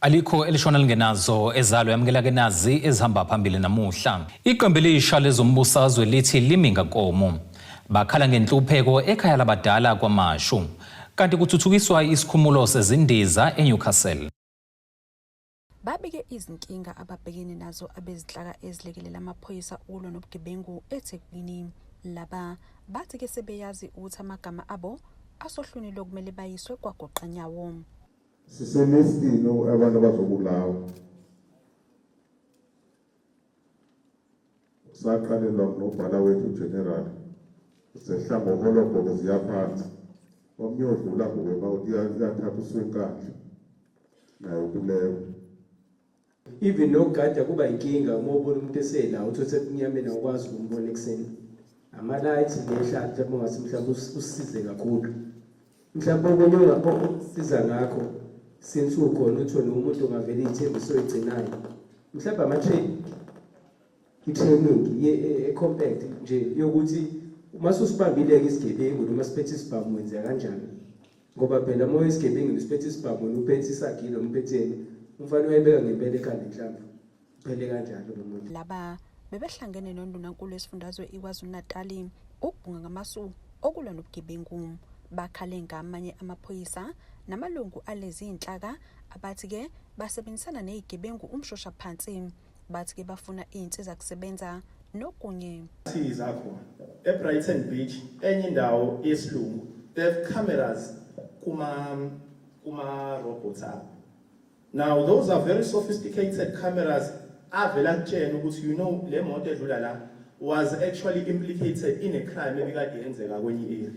Alikho elishona lingenazo ezalo yamukela ke nazi ezihamba phambili namuhla. Iqembu elisha lezombusazwe lithi limi ngankomo. Bakhala ngenhlupheko ekhaya labadala kwaMashu. Kanti kuthuthukiswa isikhumulo sezindiza eNewcastle. Babike izinkinga ababhekene nazo abezinhlaka ezilekelela amaphoyisa ukulwa nobugebengu eThekwini. Laba bathi ke sebeyazi ukuthi amagama abo asohlwini lokumele bayiswe kwagoqanyawo. Siselistini abantu abazobulawa. Saqalelwa ngunobhala wethu uGeneral. Zehla ngohologo-ke ziya phansi. Omunye odlula ngokwema uyathatha usunkandla naye ubulewe. Even nokugada kuba inkinga uma ubona umuntu esela uthi usebunyameni awukwazi ukumbona ekuseni. Ama-light ngehlathi mhlawumbe ungase mhlawumbe usisize kakhulu. Mhlawumbe okunye ongasiza ngakho since ukhona uthole umuntu ongavele iy'thembiso oyigcinayo. Mhlawumbe ama-training i-training e-compact nje yokuthi uma susibambile-ke isigebengu noma siphethe isibhamu wenza kanjani. Ngoba phela uma uyisigebengu nesiphethe isibhamu wena uphethe isagilo noma uphetheni umfana uyayibeka ngempela ekhanda inhlamvu. Uphele kanjalo lo muntu. Laba bebehlangene noNdunankulu wesifundazwe iKwaZulu-Natali ukubhunga ngamasu okulwa nobugebengu. Bakhale ngamanye amaphoyisa namalungu alezi zinhlaka abathi-ke basebenzisana nezigebengu umshoshaphansi. Bathi-ke bafuna iy'nsiza kusebenza nokunye. Zakhona eBrighton Beach enye indawo yesilungu they have cameras kuma robots abo. Now those are very sophisticated cameras avela kutshena ukuthi you know le moto edlula la was actually implicated in a crime ebikade yenzeka kwenye area.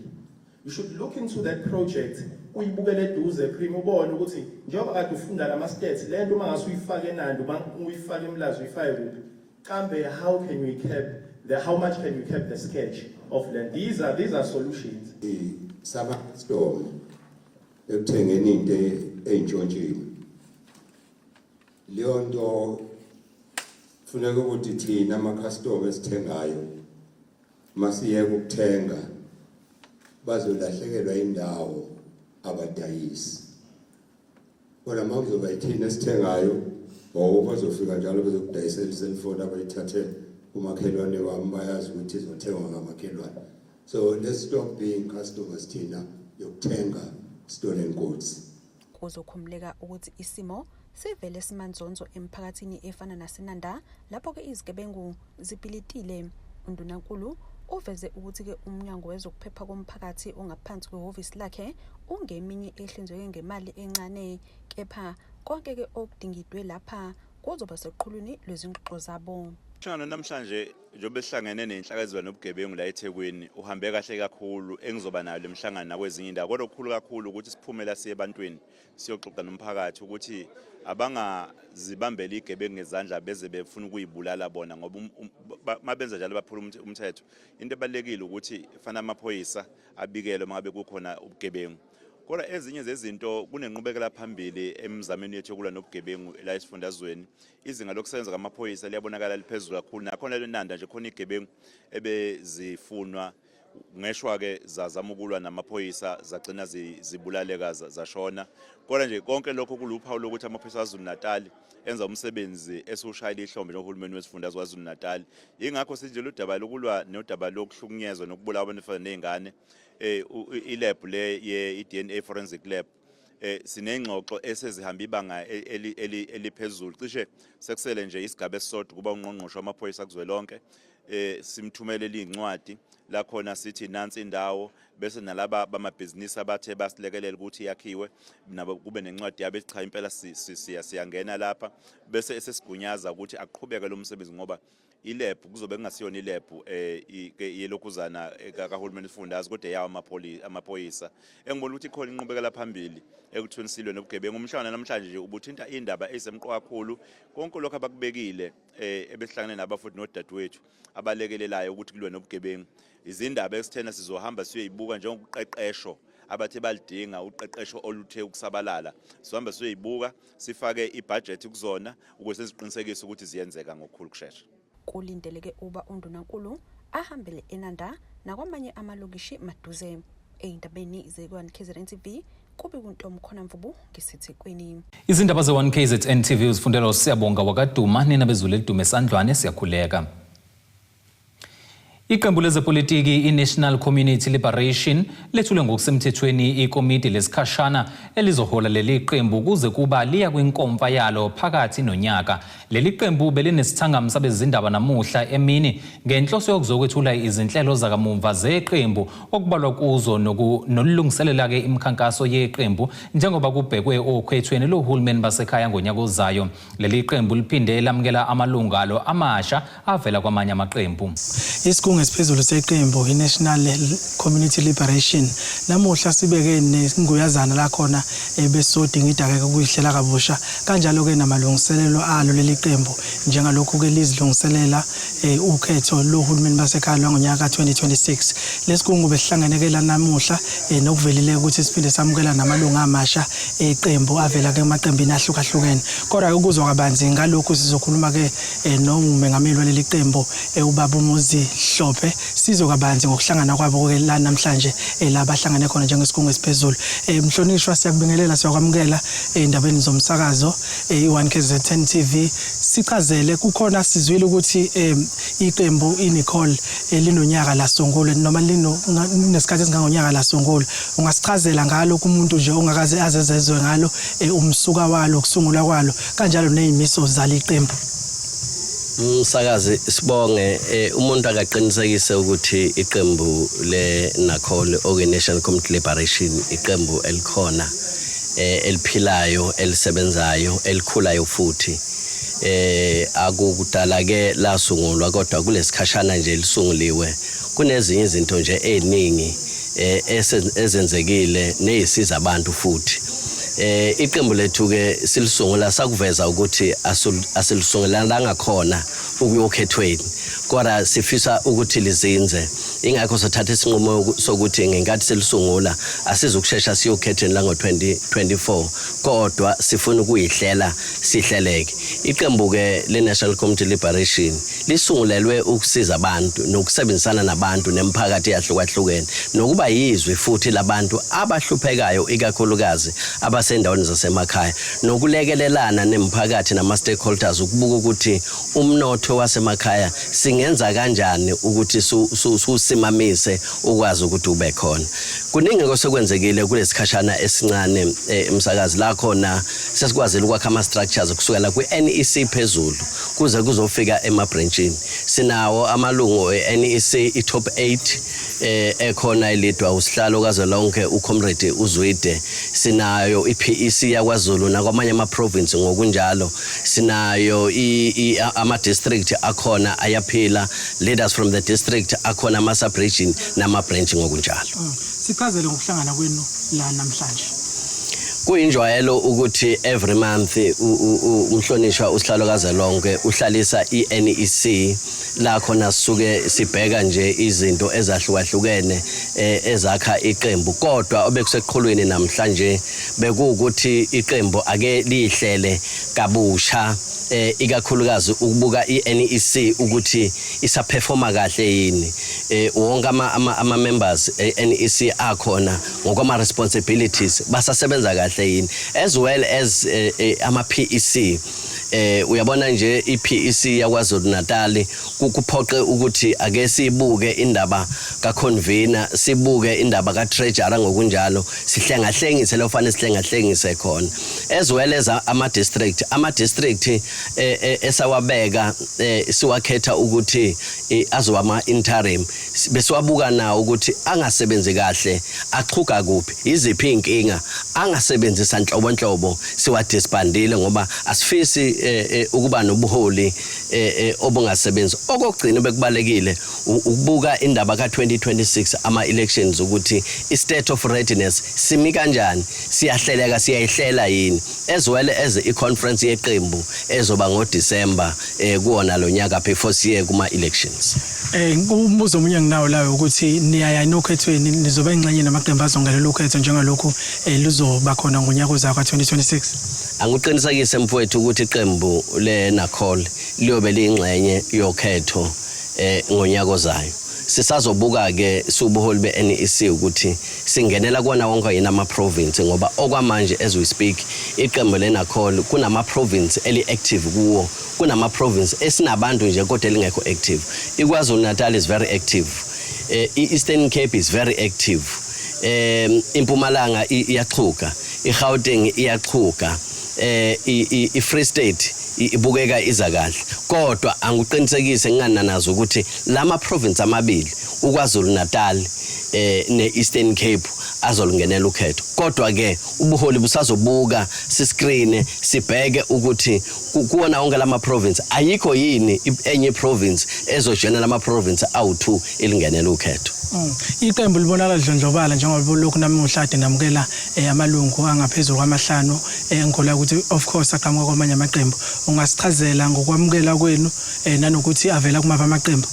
You should look into that project uyibukele eduze cream ubone ukuthi njengoba kade ufunda lama stats le nto uma ngase uyifake eNanda uma uyifake eMlazi uyifake kuphi kambe how can we cap the how much can you cap the sketch of land these are solutions. Saba storm ekuthengeni into eyintshontshiwe. Leyo nto kufuneka ukuthi thina ama-customer esithengayo masiyeke ukuthenga bazolahlekelwa indawo abadayisi. Kodwa uma kuzoba yithina esithengayo oh bazofika njalo bezokudayisela iselfoni abayithathe kumakhelwane wami bayazi ukuthi izothengwa ngamakhelwane. So let's stop being customers thina yokuthenga stolen goods. Kuzokhumuleka ukuthi isimo sivele simanzonzo emphakathini efana naseNanda lapho-ke izigebengu zibhilitile. UNdunankulu uveze ukuthi-ke uMnyango wezokuPhepha koMphakathi ongaphansi kwehhovisi lakhe ungeminye ehlinzeke ngemali encane kepha konke-ke okudingidwe lapha kuzoba seqhulwini lwezingxoxo zabo. Umhlangano namhlanje njengoba sihlangene nenhlaka ezilwa nobugebengu la eThekwini uhambe kahle kakhulu engizoba nayo lemhlangano nakwezinye indawo kodwa okukhulu kakhulu ukuthi siphume la siye ebantwini siyoxoxa nomphakathi ukuthi abangazibambeli igebengu ngezandla beze befuna ukuyibulala bona ngoba mabenza njalo baphula umthetho. Into ebalulekile ukuthi fanele amaphoyisa abikelwe uma ngabe kukhona ubugebengu. Kodwa ezinye zezinto kunenqubekela phambili emizameni yethu yokulwa nobugebengu la esifundazweni. Izinga lokusebenza kwamaphoyisa liyabonakala liphezulu kakhulu nakhona leNanda nje khona igebengu ebezifunwa ngeshwa-ke zazama ukulwa namaphoyisa zagcina zibulaleka zashona. Kodwa nje konke lokho kuluphawu lokuthi amaphoyisa KwaZulu Natal enza umsebenzi esiwushayela ihlombe njengohulumeni wesifundazwe KwaZulu Natal. Yingakho sinje ludaba lokulwa nodaba lokuhlukunyezwa nokubulawa abantu abafana ney'ngane i-lab le ye-DNA forensic lab sinengxoxo esezihamba ibanga eliphezulu cishe sekusele nje isigaba esisodwa kuba ungqongqoshe wamaphoyisa kuzwelonke simthumelele incwadi la khona sithi nansi indawo bese nalaba bamabhizinisi abathe basilekelela ukuthi yakhiwe nabo kube nencwadi yabo ethi cha impela siyangena lapha bese esesigunyaza ukuthi aqhubeke lo msebenzi ngoba ilab kuzobe kungasiyona ilab yelokhuzana kahulumeni wesifundazwe kodwa eyawo amaphoyisa engibona ukuthi ikhona inqubekela phambili ekuthweni silwe nobugebengu. Umhlangano namhlanje nje ubuthinta indaba eyisemqoka kakhulu konke lokho abakubekile ebehlangene nabo futhi nodadewethu abalekelelayo ukuthi kulwe nobugebengu. Izindaba esithena sizohamba siyoyibuka njengokuqeqesho abathe balidinga uqeqesho oluthe ukusabalala sizohamba siyoyibuka sifake ibhajethi kuzona ukuze siziqinisekise ukuthi ziyenzeka ngokukhulu kushesha. Kulindeleke uba uNdunankulu ahambele eNanda nakwamanye amalokishi maduze. Ey'ndabeni ze-1 KZN TV, Kubi kuntomi khona Mvubu ngiseThekwini. Izindaba ze-1 KZN TV uzifundelwa uSiyabonga wakaDuma nina bezulu elidume esandlwane siyakhuleka. Iqembu lezepolitiki i-National Community Liberation lethule ngokusemthethweni ikomidi lesikhashana elizohola leli qembu kuze kuba liya kwinkomfa yalo phakathi nonyaka. Leli qembu belinesithangami sabezindaba namuhla emini ngenhloso yokuzokwethula izinhlelo zakamumva zeqembu okubalwa kuzo nolungiselela-ke imikhankaso yeqembu njengoba kubhekwe okhethweni lohulumeni basekhaya ngonyaka ozayo. Leli qembu liphinde lamukela amalungu alo amasha avela kwamanye amaqembu. Isigungu esiphezulu seqembu i-National Community Liberation namuhla sibeke nesinguyazana la khona besodingida-ke ukuyihlela kabusha kanjalo-ke namalungiselelo alo leli qembu njengalokhu-ke lizilungiselela ukhetho lohulumeni basekhaya lwangonyaka ka-2026. Lesigungu besihlangene-ke la namuhla nokuvelile ukuthi siphinde samukela namalungu amasha eqembu avela ke emaqembini ahlukahlukene. Kodwa-ke ukuzwa kabanzi ngalokhu sizokhuluma-ke nomengameli waleli qembu ubaba uMuzi Hlophe, sizwe kabanzi ngokuhlangana kwabo-ke la namhlanje la bahlangane khona njengesigungu esiphezulu. Mhlonishwa, siyakubingelela, siyakwamukela ey'ndabeni zomsakazo i-1 KZN TV. Sichazele, kukhona sizwile ukuthi iqembu iNicole linonyaka lasungulwa noma linesikhathi esingangonyaka lasungulwa. Ungasichazela ngalo kumuntu nje ongakaze azezezwe ngalo umsuka walo, ukusungulwa kwalo kanjalo ney'miso zaliqembu? Umsakazi, sibonge. Umuntu akaqinisekise ukuthi iqembu le NACOL, oke National Community Liberation, iqembu elikhona, eliphilayo, elisebenzayo, elikhulayo futhi. Akukudala ke lasungulwa, kodwa kulesikhashana nje lisunguliwe kunezinye izinto nje eziningi ezenzekile nezisiza abantu futhi. Iqembu lethu ke silisungula sakuveza ukuthi asilisungulanga khona ukuyokhethweni, kodwa sifisa ukuthi lizinze. Ingakho sathatha isinqumo sokuthi ngenkathi silisungula asizukushesha siyokhethweni la ngo-2024, kodwa sifuna ukuyihlela sihleleke. Iqembu ke le-National Community Liberation lisungulelwe ukusiza abantu nokusebenzisana nabantu nemiphakathi eyahlukahlukene, nokuba yizwi futhi labantu abahluphekayo, ikakhulukazi abasendaweni zasemakhaya, nokulekelelana nemiphakathi nama-stakeholders ukubuka ukuthi umnotho wasemakhaya singenza kanjani ukuthi susimamise ukwazi ukuthi ube khona. Kuningi osekwenzekile kulesikhashana esincane, umsakazi, la khona sesikwazile ukwakha ama-structures kusukela kwi-NEC phezulu kuze kuzofika ema-branchini. Sinawo amalungu e-NEC, i-top 8 ekhona elidwa usihlalo kazwelonke uComrade uZwide. Sinayo iPEC yakwaZulu nakwamanye ama-province ngokunjalo. Sinayo ama-district akhona ayaphila, leaders from the district akhona, ama-sub-region nama-branch ngokunjalo. Sichazele ngokuhlangana kwenu la namhlanje. Kuyinjwayelo ukuthi every month umhlonishwa usihlalo kazwelonke uhlalisa i-NEC la khona sisuke sibheka nje izinto ezahlukahlukene ezakha iqembu, kodwa obekuseqhulwini namhlanje bekuwukuthi iqembu ake lihlele kabusha, ikakhulukazi ukubuka i-NEC ukuthi isaperforma kahle yini, wonke ama members e-NEC akhona ngokwama responsibilities basasebenza kahle yini, as well as ama PEC. Uyabona nje iPEC yakwaZulu Natal kuphoqe ukuthi ake sibuke indaba kaconvener, sibuke indaba katreasurer ngokunjalo, sihlengahlengise lo fanele sihlengahlengise khona, as well as ama district, ama district esawabeka siwakhetha ukuthi azoba ama interim, besiwabuka nawo ukuthi angasebenzi kahle, axhuga kuphi, iziphi inkinga, angasebenzisa nhlobo siwadisbandile ngoba asifisi ukuba nobuholi obungasebenzi. Okokugcina bekubalekile ukubuka indaba ka-2026 ama-elections, ukuthi i-state of readiness simi kanjani, siyahleleka, siyayihlela yini, as well as i-conference yeqembu ezoba ngoDisemba kuwona lo nyaka before siye kuma-elections. Umbuzo omunye enginawo layo ukuthi niyaya nokhethweni, nizoba ingxenye namaqembu azongenela ukhetho njengalokhu luzoba khona ngonyaka ozayo ka-2026? Angikuqinisekise mfowethu ukuthi iqembu le-NACOL liyobe liyingxenye yokhetho ngonyaka ozayo. Sisazobuka ke siwubuholi be-NEC ukuthi singenela kuwona wonke yini ama-province, ngoba okwamanje, as we speak, iqembu leNACOL kunama-province eli-active kuwo, kunama-province esinabantu nje kodwa elingekho active. IKwaZulu Natal is very active, i-Eastern Cape is very active, iMpumalanga iyaxhuga, iGauteng iyaxhuga, i-Free State ibukeka iza kahle, kodwa angikuqinisekise ngingananazi ukuthi lama province amabili, uKwaZulu Natal ne-Eastern Cape, azolungenela ukhetho. Kodwa ke ubuholi busazobuka, siscreen, sibheke ukuthi kuwona wonke lama province ayikho yini enye province ezojoyina lama province awu2 ilingenela ukhetho. Iqembu libonakala lidlondlobala njengoba lokhu namuhla ade namukela amalungu angaphezulu kwamahlanu, engikholwa ukuthi of course aqhamuka kwamanye amaqembu. Ungasichazela ngokwamukela kwenu nanokuthi avela kumaphi amaqembu?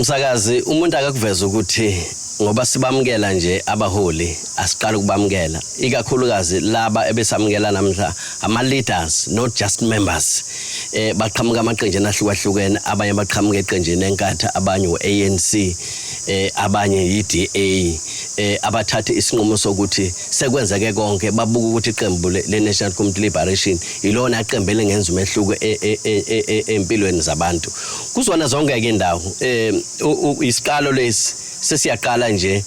Msakazi, umuntu akakuveza ukuthi ngoba sibamukela nje abaholi, asiqala ukubamukela, ikakhulukazi laba ebesamukela namhla, ama leaders, not just members. Baqhamuka amaqenjini ahlukahlukene. Abanye baqhamuka eqenjini eNkatha, abanye u-ANC, abanye yi-DA, abathathe isinqumo sokuthi sekwenzeke konke, babuka ukuthi iqembu le-National Community Liberation ilona qembu elingenza umehluko empilweni zabantu kuzona zonke ke indawo. Isiqalo lesi, sesiyaqala nje.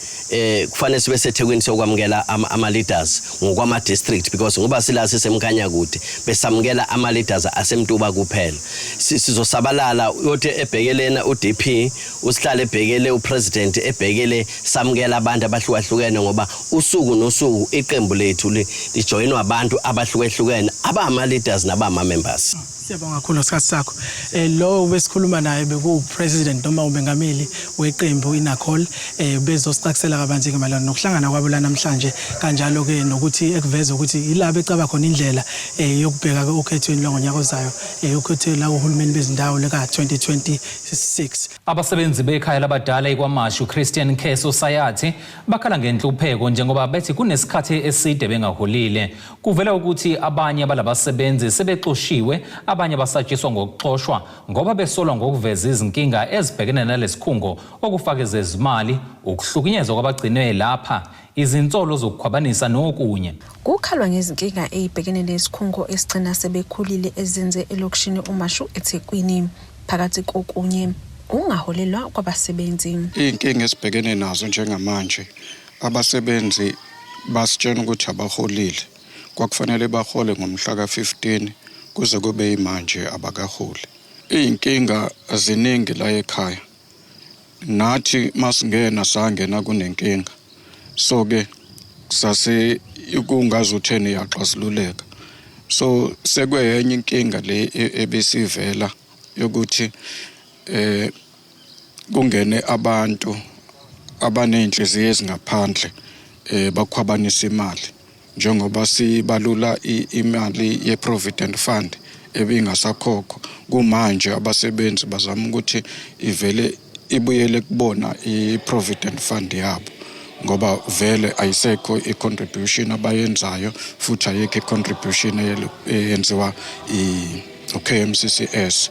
Kufanele sibe seThekwini sokwamukela ama leaders ngokwama district, because ngoba sila siseMkhanyakude, besamukela ama leaders aseMtuba kuphela. Sizosabalala uyothi ebhekelena uDP, usihlale ebhekele upresident, ebhekele, samukela abantu abahlukahlukene, ngoba usuku nosuku iqembu lethu lijoyinwa abantu abahlukahlukene, abama leaders nabama members. Siyabonga kakhulu ngesikhathi sakho. Lo besikhuluma naye beku-president noma umengameli weqembu iNACOL, bezosicacisela kabanzi ke mayelana nokuhlangana kwabo la namhlanje, kanjalo ke nokuthi ekuveza ukuthi ila becaba khona indlela yokubheka ke okhethweni lwangonyaka ozayo, ukhethweni la uhulumeni bezindawo lika 2026. Abasebenzi bekhaya labadala iKwaMashu Christian Care Society bakhala ngenhlupheko njengoba bethi kunesikhathi eside bengaholile. Kuvela ukuthi abanye balabasebenzi sebexoshiwe, abanye basatshiswa ngokuxoshwa ngoba besolwa ngokuveza izinkinga ezibhekene nalesikhungo, okufaka ezezimali, ukuhlukunyezwa kwabagcinwe lapha, izinsolo zokukhwabanisa nokunye. Kukhalwa ngezinkinga ey'bhekene nesikhungo esigcina sebekhulile ezinze elokishini uMashu eThekwini. Phakathi kokunye, ukungaholelwa kwabasebenzi. Iy'nkinga esibhekene nazo njengamanje, abasebenzi basitshena ukuthi abaholile. Kwakufanele bahole ngomhla ka-15, kuze kube yimanje abakaholi. Iy'nkinga ziningi la ekhaya. Nathi masingena sangena kunenkinga, so-ke sase kungazutheni iyaxazululeka. So sekweyenye inkinga le ebesivela yokuthi kungene abantu abaney'nhliziyo ezingaphandle, bakhwabanisa imali, njengoba sibalula imali ye-provident fund ebingasakhokhwa. Kumanje abasebenzi bazama ukuthi ivele ibuyele kubona i-provident fund yabo, ngoba vele ayisekho i-contribution abayenzayo, futhi ayikho i-contribution eyenziwa u-KMCCS.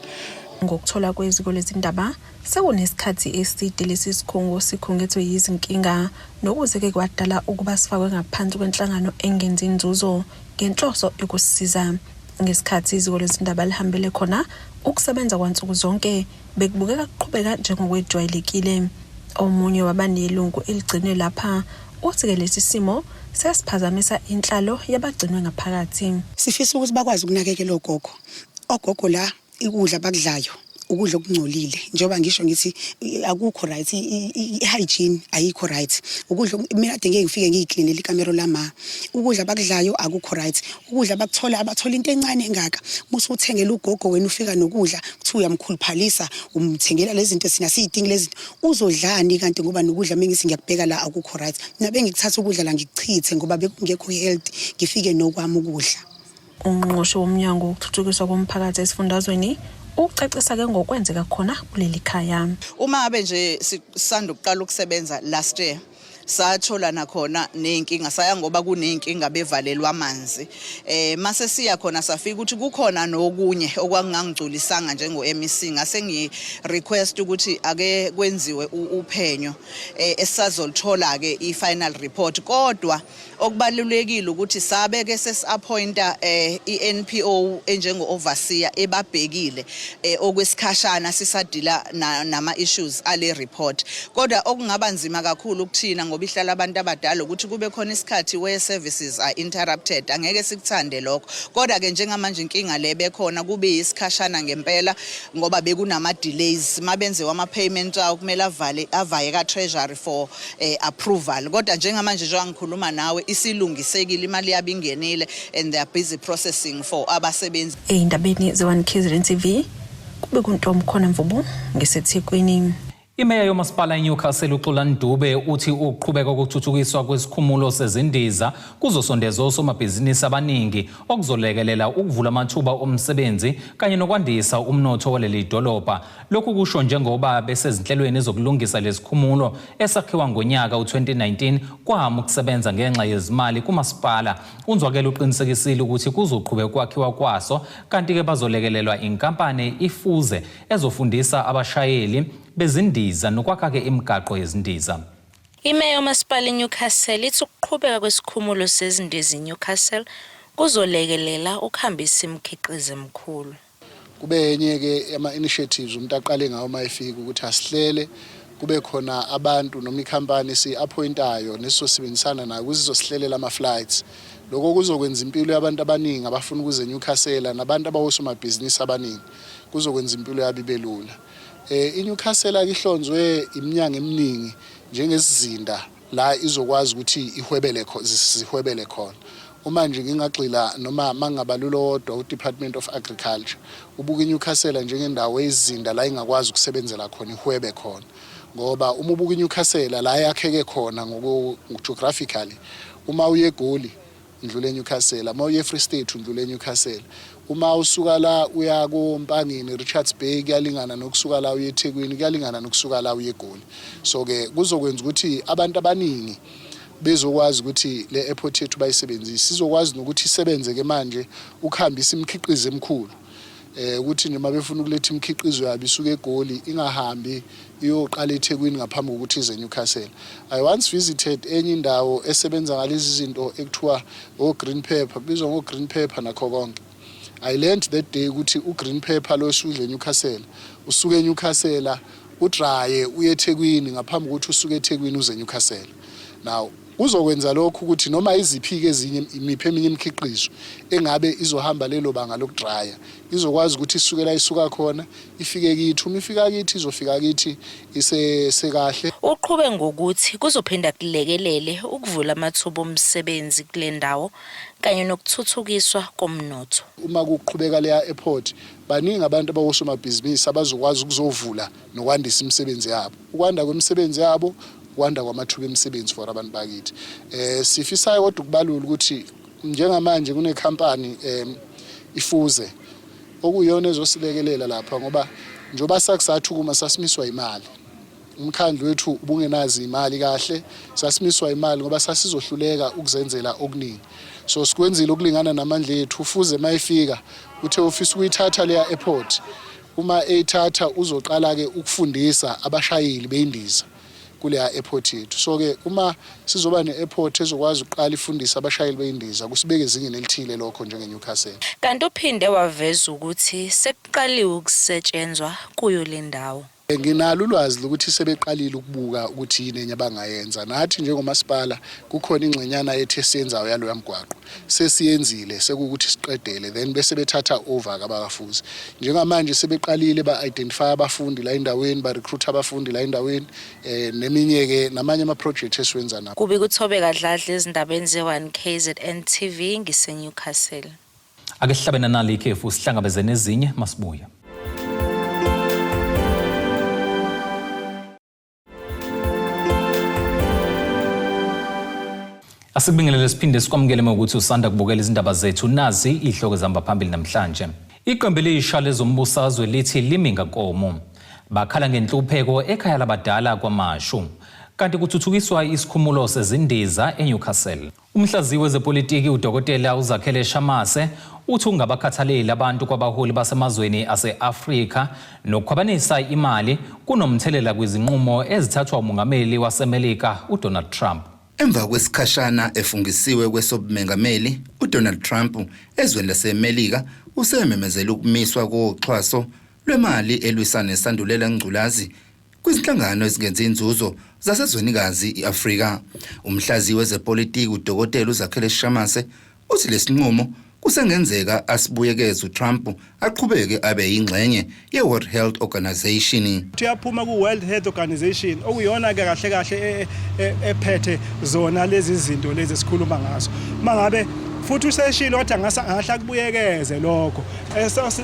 Ngokuthola kweziko lezindaba, sekunesikhathi eside lesi sikhungo sikhungethwe yizinkinga, nokuze-ke kwadala ukuba sifakwe ngaphansi kwenhlangano engenzi inzuzo ngenhloso yokusisiza. Ngesikhathi iziko lezindaba lihambele khona, ukusebenza kwansuku zonke bekubukeka kuqhubeka njengokwejwayelekile. Omunye wabanelungu eligcinwe lapha uthi-ke lesi simo sesiphazamisa inhlalo yabagcinwe ngaphakathi. Sifisa ukuthi bakwazi ukunakekela ogogo. Ogogo la, ukudla bakudlayo ukudla okungcolile, njengoba ngisho ngithi akukho right, i-hygiene ayikho right. Ukudla, mina kade ngeke ngifike ngiyiklinele ikamero lama. Ukudla bakudlayo akukho right. Ukudla bakuthola, abathola into encane engaka. Musu uthengela ugogo wena, ufika nokudla, kuthiwa uyamkhuluphalisa, umthengela lezi zinto, sina siyidingi lezi zinto. Uzodlani kanti, ngoba nokudla mengithi ngiyakubheka la akukho right? Mina bengikuthatha ukudla la ngikuchithe ngoba bekungekho healthy, ngifike nokwami ukudla. Ungqongqoshe womnyango wokuthuthukiswa komphakathi esifundazweni ucacisa-ke ngokwenzeka khona kuleli khaya. Uma ngabe nje sisanda ukuqala ukusebenza last year. Sathola nakhona nezinkinga, saya ngoba kuney'nkinga bevalelwa amanzi. Mase siya khona safika ukuthi kukhona nokunye okwakungangigculisanga njengo-MEC, ngase ngi-request ukuthi ake kwenziwe uphenyo, esisazolithola-ke i-final report. Kodwa okubalulekile ukuthi sabe ke sesi-appointa i-NPO enjengo-overseer ebabhekile okwesikhashana sisadila nama-issues ale report. Kodwa okungaba nzima kakhulu ukuthina ngoba ihlala abantu abadala ukuthi kube khona isikhathi where services are interrupted, angeke sikuthande lokho. Kodwa-ke njengamanje inkinga le bekhona kube yisikhashana ngempela ngoba bekunama-delays mabenziwa ama-payment awo, kumele avale avaye ka-treasury for approval. Kodwa njengamanje njengoba ngikhuluma nawe isilungisekile, imali yabo ingenile and they are busy processing for abasebenzi. Ey'ndabeni ze-1 KZN TV kube kuntomkhona Mvubu ngiseThekwini. Imeya yomasipala eNewcastle uXolani Dube uthi ukuqhubeka kokuthuthukiswa kwesikhumulo sezindiza kuzosondeza osomabhizinisi abaningi okuzolekelela ukuvula amathuba omsebenzi kanye nokwandisa umnotho waleli dolobha. Lokhu kusho njengoba besezinhlelweni zokulungisa lesikhumulo esakhiwa ngonyaka u-2019 kwama ukusebenza ngenxa yezimali kumasipala. UNzwakela uqinisekisile ukuthi kuzoqhubeka ukwakhiwa kwaso kanti-ke bazolekelelwa inkampani iFuze ezofundisa abashayeli bezindiza nokwakha-ke imigaqo yezindiza. Imeya yomasipala iNewcastle ithi ukuqhubeka kwesikhumulo sezindiza iNewcastle kuzolekelela ukuhambisa imikhiqizo emikhulu. Kube enye-ke ama-initiatives umuntu aqale ngawo uma efika ukuthi asihlele kube khona abantu noma ikhampani esiyi-appointayo nesizosebenzisana nayo ukuze izosihlelela ama-flights. Lokho kuzokwenza impilo yabantu abaningi abafuna ukuza eNewcastle nabantu abawosomabhizinisi abaningi, kuzokwenza impilo yabo ibe lula. INewcastle ihlonzwe iminyango eminingi njengesizinda la izokwazi ukuthi ihwebele zihwebele khona. Uma nje ngingagxila noma mangingabalula owodwa u-Department of Agriculture, ubuka iNewcastle njengendawo eyizinda la ingakwazi ukusebenzela khona ihwebe khona. Ngoba uma ubuka iNewcastle la yakheke khona geographically, uma uye eGoli undlula eNewcastle, uma uye eFree State undlula eNewcastle, uma usuka la uya koMpangeni, Richards Bay, kuyalingana nokusuka la uye eThekwini, kuyalingana nokusuka la uye eGoli. So-ke kuzokwenza ukuthi abantu abaningi bezokwazi ukuthi le airport yethu bayisebenzise. Sizokwazi nokuthi isebenze-ke manje ukuhambisa imikhiqizo emikhulu, ukuthi nje uma befuna ukuletha imikhiqizo yabo isuke eGoli ingahambi iyoqala eThekwini ngaphambi kokuthi ize eNewcastle. I once visited enye indawo esebenza ngalezi zinto ekuthiwa o-green pepper, kubizwa ngo-green pepper nakho konke. I learned that day ukuthi u-green pepper lo esudla eNewcastle usuke eNewcastle udraye uye eThekwini ngaphambi kokuthi usuke eThekwini uze eNewcastle. Now kuzokwenza lokhu ukuthi noma iziphi-ke ezinye imiphi eminye imikhiqizo engabe izohamba lelo banga lokudraya izokwazi ukuthi isuke la isuka khona ifike kithi, uma ifika kithi izofika kithi isesekahle. Uqhube ngokuthi kuzophinda kulekelele ukuvula amathuba omsebenzi kule ndawo kanye nokuthuthukiswa komnotho. Uma kuqhubeka leya airport baningi abantu abawosomabhizinisi abazokwazi ukuzovula nokwandisa imisebenzi yabo. Ukwanda kwemisebenzi yabo ukwanda kwamathuba emisebenzi for abantu bakithi. Sifisayo kodwa ukubalula ukuthi njengamanje kunekhampani iFuze okuyiyona ezosilekelela lapha ngoba njengoba sakusathukuma sasimiswa imali. Umkhandlu wethu ubungenazi imali kahle, sasimiswa imali ngoba sasizohluleka ukuzenzela okuningi. So sikwenzile ukulingana namandla ethu. Fuze mayifika uthe ufisa ukuyithatha leya airport, uma eyithatha uzoqala-ke ukufundisa abashayeli beyindiza kuleya airport yethu. So-ke uma sizoba ne-airport ezokwazi ukuqala ifundise abashayeli beyindiza, kusibeke ezingeni elithile lokho njengeNewcastle. Kanti uphinde waveza ukuthi sekuqaliwe ukusetshenzwa kuyo le ndawo. Nginalo ulwazi lokuthi sebeqalile ukubuka ukuthi yini enye abangayenza. Nathi njengomasipala kukhona ingxenyana yethu esiyenzayo yaloya mgwaqo. Sesiyenzile sekuwukuthi siqedele then bese bethatha over abakaFuze. Njengamanje sebeqalile ba-identify abafundi la endaweni, ba-recruit abafundi la endaweni, neminye-ke namanye ama-project esiwenza nabo. Kubika uThobeka Dladla ezindabeni ze-1 KZN TV ngiseNewcastle. Ake sihlabe nanali ikhefu sihlangabeze nezinye masibuya. Asikubingelele siphinde sikwamukele ngokuthi usanda kubukela izindaba zethu, nazi izihloko ezihamba phambili namhlanje. Iqembu elisha lezombusazwe lithi limi ngankomo. Bakhala ngenhlupheko ekhaya labadala kwaMashu. Kanti kuthuthukiswa isikhumulo sezindiza eNewcastle. Umhlaziyi wezepolitiki uDokotela uZakhele Shamase uthi ukungabakhathaleli abantu kwabaholi basemazweni ase-Afrika nokukhwabanisa imali kunomthelela kwizinqumo ezithathwa uMongameli waseMelika uDonald Trump. Emva kwesikhashana efungisiwe kwesobumengameli, uDonald Trump ezweni laseMelika usememezele ukumiswa koxhaso lwemali elwisana nesandulela ngculazi kwizinhlangano ezingenzi inzuzo zasezwenikazi i-Afrika. Umhlaziyi wezepolitiki uDokotela uZakhele Shamase uthi lesinqumo kusengenzeka asibuyekeze uTrump aqhubeke abe yingxenye ye-World Health Organization. Uyaphuma ku-World Health Organization okuyona-ke kahle kahle e, e, ephethe zona lezi zinto lezi esikhuluma ngazo. Mangabe futhi useshilo wathi angahle akubuyekeze lokho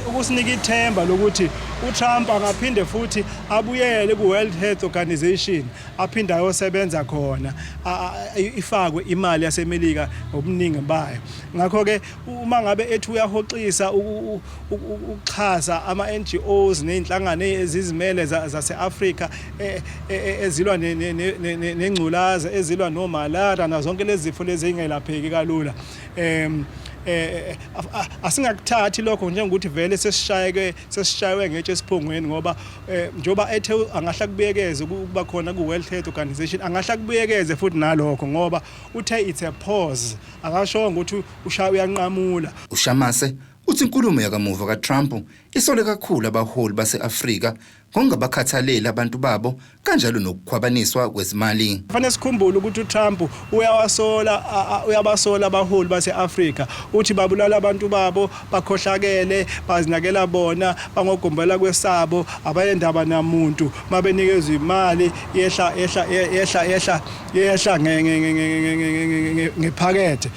ukusinika ithemba lokuthi uTrump angaphinde futhi abuyele ku-World Health Organization aphinde ayosebenza khona ifakwe imali yaseMelika ngobuningi bayo. Ngakho-ke uma ngabe ethi uyahoxisa ukuxhasa ama-NGOs nezinhlangano ezizimele zase-Afrika e, e, e, ezilwa nengculaza ezilwa nomalaria nazo zonke lezi zifo lezi ezingelapheki kalula um asingakuthathi lokho njengokuthi vele sesishayeke sesishaywe ngetshe esiphongweni ngoba njengoba ethe angahle akubuyekeze ukuba khona ku-World Health Organization angahle akubuyekeze futhi nalokho ngoba uthe it's a pause akashongo ukuthi ushaya uyanqamula. UShamase uthi inkulumo yakamuva kaTrump isole kakhulu abaholi base-Afrika ngokungabakhathaleli abantu babo kanjalo nokukhwabaniswa kwezimali. Kufanele sikhumbule ukuthi uTrump uyawasola uyabasola abaholi base-Afrika uthi babulala abantu babo bakhohlakele bazinakela bona bangogombela kwesabo abayendaba namuntu mabenikezwa imali yehla yehla yehla yehla yehla ngephakethe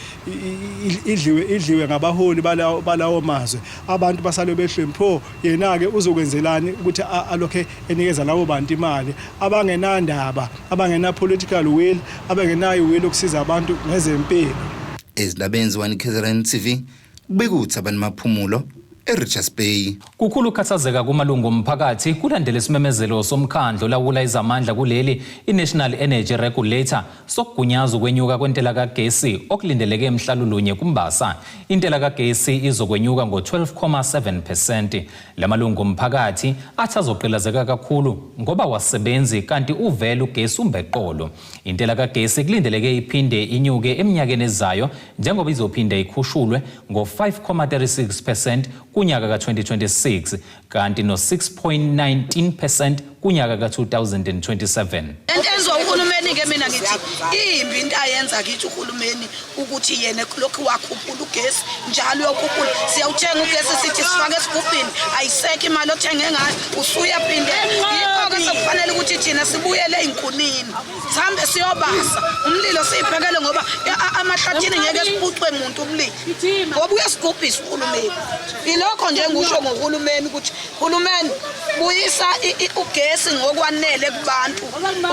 idliwe idliwe ngabaholi balawo balawo mazwe abantu basale behlwempu pho yena-ke uzokwenzelani ukuthi alokhe enikeza labo bantu imali abangenandaba abangena-political will abangenayo will ukusiza abantu ngezempilo. Ezindabeni ze-1 KZN TV kubika uThabani Maphumulo eRichards Bay. Kukhulu ukukhathazeka kumalungu omphakathi kulandela isimemezelo somkhandlu olawula ezamandla kuleli i-National Energy Regulator sokugunyaza ukwenyuka kwentela kagesi okulindeleke mhla lulunye kuMbasa. Intela kagesi izokwenyuka ngo-12,7 percent. La malungu omphakathi athi azogqilazeka kakhulu ngoba wasebenzi kanti uvele ugesi umbeqolo. Intela kagesi kulindeleke iphinde inyuke eminyakeni ezayo njengoba izophinde ikhushulwe ngo-5,36 percent kunyaka ka-2026 kanti no-6.19 percent kunyaka ka-2027. Into enziwa uhulumeni-ke mina ngithi imbi into ayenza kithi uhulumeni ukuthi yena lokhu wakhuphula ugesi njalo uyokhuphula siyawuthenga ugesi sithi sifake esigubhini ayisekho imali othenge ngayo usuyaphinde yikho-ke sekufanele ukuthi thina sibuyele ey'nkunini sihambe siyobasa umlilo siyiphekele ngoba amahlathini ngeke siphucwe muntu umlilo ngoba uyasigubhisa uhulumeni ilokho nje ngisho ngohulumeni ukuthi hulumeni buyisa ugesi ngokwanele kubantu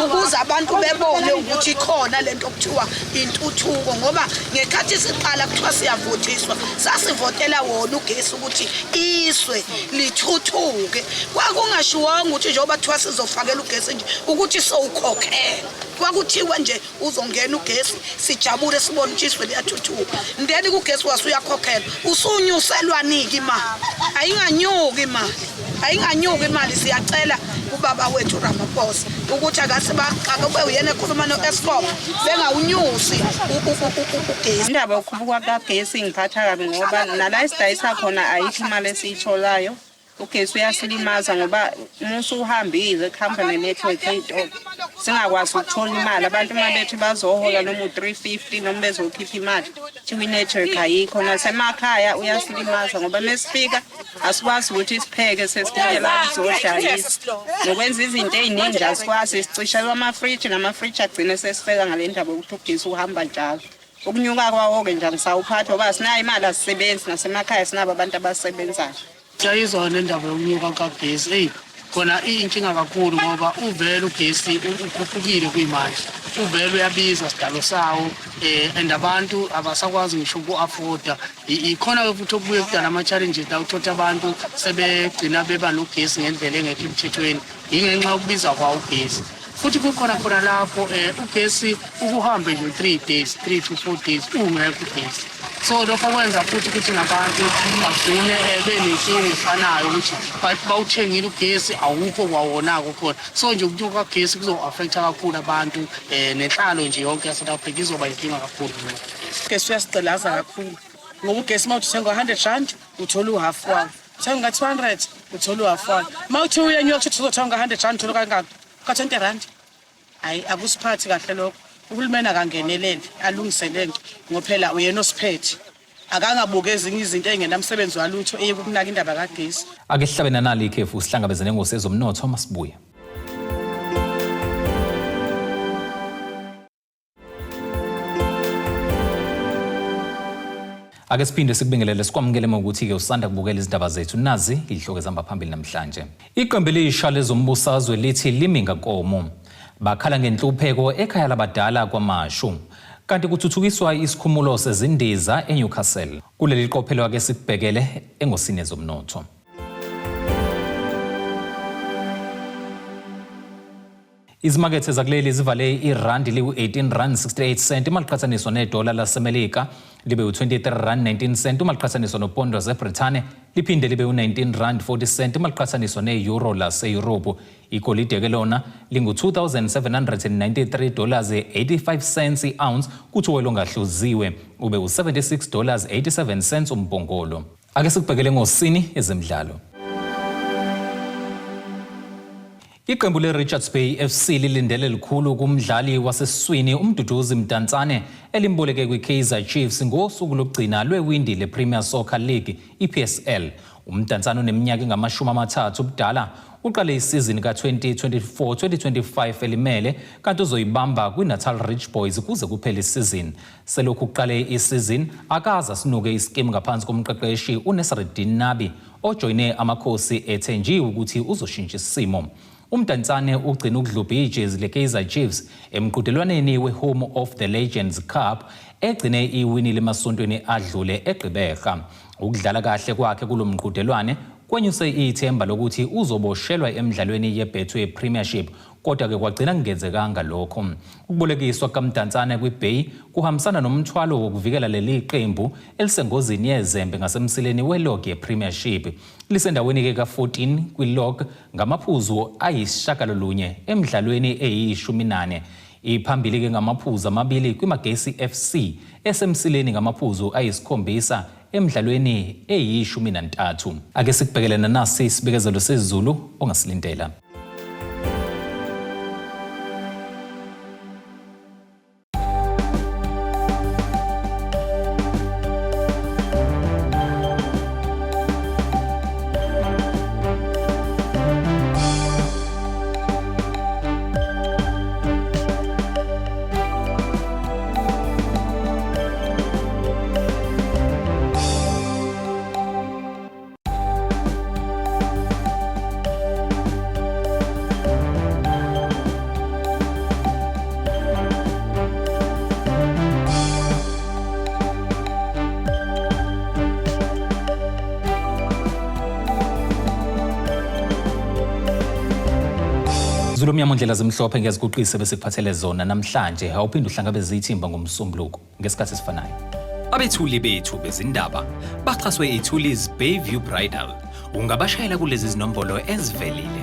ukuze abantu bebone ukuthi ikhona lento okuthiwa intuthuko ngoba ngekhathi siqala kuthiwa siyavotiswa sasivotela wona ugesi ukuthi izwe lithuthuke kwakungashiwanga ukuthi njengoba kuthiwa sizofakela ugesi nje ukuthi sowukhokhela kwakuthiwa nje uzongena ugesi sijabule sibone ukuthi izwe liyathuthuka then kugesi wasuyakhokhelwa usunyuselwanike imali ayinganyuki imali ayinganyuki imali siyacela ubaba wethu Ramaphosa ukuthi akasibaqaka uyena ekhuluma no-Eskom bengawunyusi ugesi. Indaba yokukhuphuka kukagesi ingiphatha kabi ngoba nala esidayisa khona ayikho imali esiyitholayo. Ugesi uyasilimaza ngoba uma usuhambile kuhamba ne-network ey'tolo singakwazi ukuthola imali. Abantu uma bethi bazohola noma u-350 noma bezokhipha imali kuthiwa i-network ayikho. Nasemakhaya uyasilimaza ngoba mesifika asikwazi ukuthi sipheke sesibuyela kuzodayisa. Nokwenza izinto ey'ningi asikwazi sicishelwa amafriji namafriji agcine sesifeka ngale ndaba yokuthi ugesi uhamba njalo. Ukunyuka kwawo-ke nje angisawuphathi ngoba asinayo imali asisebenzi nasemakhaya sinabo abantu abasebenzayo. Siyayizwa le ndaba yokunyuka kukagesi eyi khona iyinkinga kakhulu ngoba uvele ugesi ukhuphukile kuyimanje uvele uyabiza sidalo sawo and abantu abasakwazi ngisho uku-afforda ikhona-ke futhi okubuye kudala ama-challenges la uthotha abantu sebegcina beba nogesi ngendlela engekho emthethweni yingenxa yokubiza kwawo ugesi. Futhi kukhona khona lapho um ugesi ukuhambe nje 3 days, 3 to 4 days ungekho ugesi. So lokho kwenza futhi ukuthi nabantu bagcine benenkinga efanayo ukuthi bawuthengile ugesi awukho kwawona-ko khona. So nje ukunyuka kukagesi kuzo-affect-a kakhulu abantu um nenhlalo nje yonke yaSouth Africa izoba inkinga kakhulu. Ugesi uyasigqilaza kakhulu ngoba ugesi uma uthi uthenga 100 rand uthola uhalf wawo, uthenga nga-200 uthola uhalf wawo, uma uthi uyenyuka kusho ukuthi uzothenga nga-100 rand uthola kangaka ka-20 rand. Hhayi, akusiphathi kahle lokho. Uhulumeni akangenelele alungise le nto ngoba phela uyena osiphethe, akangabuki ezinye izinto ey'ngenamsebenzi walutho eye kukunaka indaba kagesi. Ake sihlabe nanali ikhefu sihlangabeze nengosi yezomnotho uma sibuya. Ake siphinde sikubingelele sikwamukele ngokuthi-ke usanda kubukela izindaba zethu nazi izihloko ezihamba phambili namhlanje. Iqembu elisha lezombusazwe lithi limi ngankomo. Bakhala ngenhlupheko ekhaya labadala kwaMashu. Kanti kuthuthukiswa isikhumulo sezindiza eNewcastle. Kuleli qophelo ake sikubhekele engosini yezomnotho. Izimakethe zakuleli zivale irandi liwu-18 rand 68 cent uma liqhathaniswa nedola laseMelika libe u-23 rand 19 cent uma liqhathaniswa nopondo laseBrithane liphinde libe u-19 rand 40 cent uma liqhathaniswa ne-euro laseYurophu. Igolide ke lona lingu-2793 dollars 85 cents i-ounce kuthi owelongahluziwe ube u-76 dollars 87 cents umbhongolo. Ake sikubhekele ngosini ezemidlalo. Iqembu le-Richards Bay FC lilindele likhulu kumdlali wasesiswini uMduduzi Mdantsane elimboleke kwi-Kaizer Chiefs ngosuku lokugcina lwewindi le-Premier Soccer League iPSL. UMdantsane oneminyaka engamashumi amathathu ubudala uqale isizini ka-2024-2025 elimele kanti uzoyibamba kwi-Natal Rich Boys kuze kuphele isizini. Selokhu kuqale isizini akaze asinuke isikimu ngaphansi komqeqeshi uNasreddine Nabi ojoyine Amakhosi ethenjiwe ukuthi uzoshintsha isimo. UMdantsane ugcina ukudlubha ijezi le-Kaizer Chiefs emqhudelwaneni we-Home of the Legends Cup egcine iwinile emasontweni adlule eGqeberha. Ukudlala kahle kwakhe kulo mqhudelwane kwenyuse ithemba lokuthi uzoboshelwa emidlalweni yeBetway Premiership kodwa-ke kwagcina kungenzekanga lokho. Ukubolekiswa kukaMdantsane kwiBay kuhambisana nomthwalo wokuvikela leli qembu elisengozini yezembe ngasemsileni welog yePremiership. Lisendaweni-ke ka-14 kwilog ngamaphuzu ayisishagalolunye emidlalweni eyi-14. Iphambili-ke ngamaphuzu amabili kwiMagesi FC esemsileni ngamaphuzu ayisikhombisa emidlalweni eyi-13. Ake sikubhekele nanasi isibikezelo sezulu ongasilindela. Zulu mnyama ndlela zimhlophe ngiyaziguqisa bese kuphathele zona namhlanje awuphinde uhlangabeze ithimba ngomsombuluko ngesikhathi esifanayo. Abethuli bethu bezindaba baxhaswe iThulis Bayview Bridal. Ungabashayela kulezi zinombolo ezivelile.